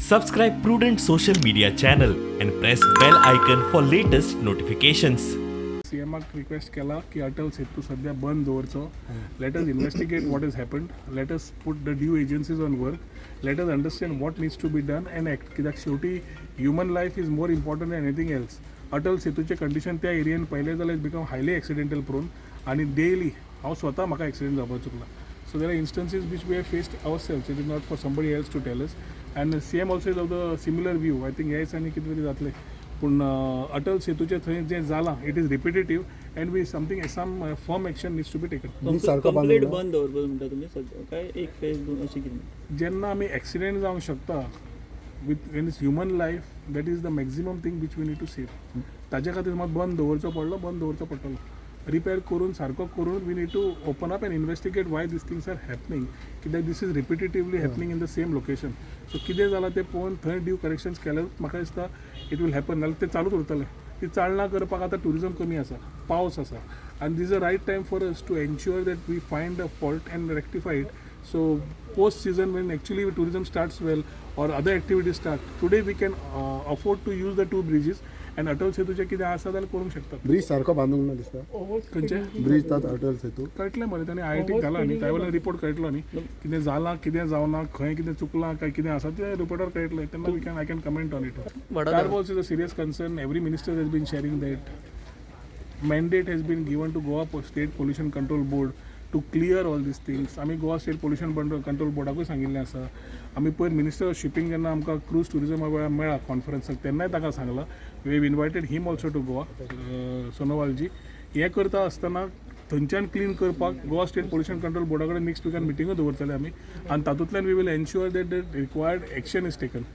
Subscribe Prudent social media channel and press bell icon for latest notifications. सीएमाक request केला की अटल सेतू सध्या बंद दवरचो. Let us investigate what is happened, let us put the due agencies on work, let us understand what needs to be done and act, कित्याक शेवटी human life is more important than anything else. Atal सेतूचें condition त्या एरियेन पळयलें जाल्यार it's become highly accidental prone आनी daily हांव स्वता म्हाका accident जावपाक चुकला. So there are instances which we have faced ourselves. It is not for somebody else to tell us. And CM also is of the similar view. I think ह्या दिसांनी कितें तरी जातलें, पूण अटल सेतूचें थंय जें जालां, it is repetitive and we something, some firm action needs to be taken. Bridge सारको कंप्लीट बांदूंक ना? बंद दवरपाक म्हणटा तुमी सध्या काय एक फेज दोन अशें कितें? जेन्ना आमी एक्सिडेंट जावंक शकता with when is human life, that is the maximum thing which we need to save. ताच्या खातीर मात बंद दवरचो पडलो, बंद दवरचो पडटलो. रिपेर करून, सारको करून, we need to open up and investigate why these things are happening, कित्याक this is repetitively happening in the same location. So कितें जालां तें पळोवन थंय ड्यू करेक्शन्स केल्यार म्हाका दिसता it will happen, नाल्यार तें चालूच उरतलें. ती चालना करपाक आतां ट्युरिजम कमी आसा, पावस आसा आनी this a right time for us to ensure that we find a fault and rectify it. So post season, when actually tourism starts well or other activities start, today we can afford to use the two bridges and Atal सेतूचे कितें आसा जाल्यार करूंक शकतात. Bridge सारको बांदूंक ना दिसता. खंयचे? Bridge तात अटल सेतू. कळटलें मरे, ताणें आयआयटीक घाला न्ही, त्या वयल्यान रिपोर्ट कळटलो न्ही कितें जालां, कितें जावना, खंय कितें चुकलां काय कितें आसा तें रिपोर्टार कळटलें. तेन्ना we can I can comment on it. Tar balls is a serious concern. Every minister has been sharing that. Mandate has been given to Goa State Pollution Control Board to clear all these things. आमी Goa state pollution control बोर्डाकूय सांगिल्लें आसा. आमी पयर minister of shipping जेन्ना आमकां cruise ट्युरिजमा वेळार मेळ्ळा कॉन्फरन्साक, तेन्नाय ताका सांगलां. We have invited him also to Goa, सोनोवालजी. हें करता आसतना थंयच्यान क्लीन करपाक गोवा स्टेट पोल्युशन कंट्रोल बोर्डा कडेन नेक्स्ट विकान मिटिंगूय दवरतले आमी आनी तातूंतल्यान we will ensure that the required action is taken.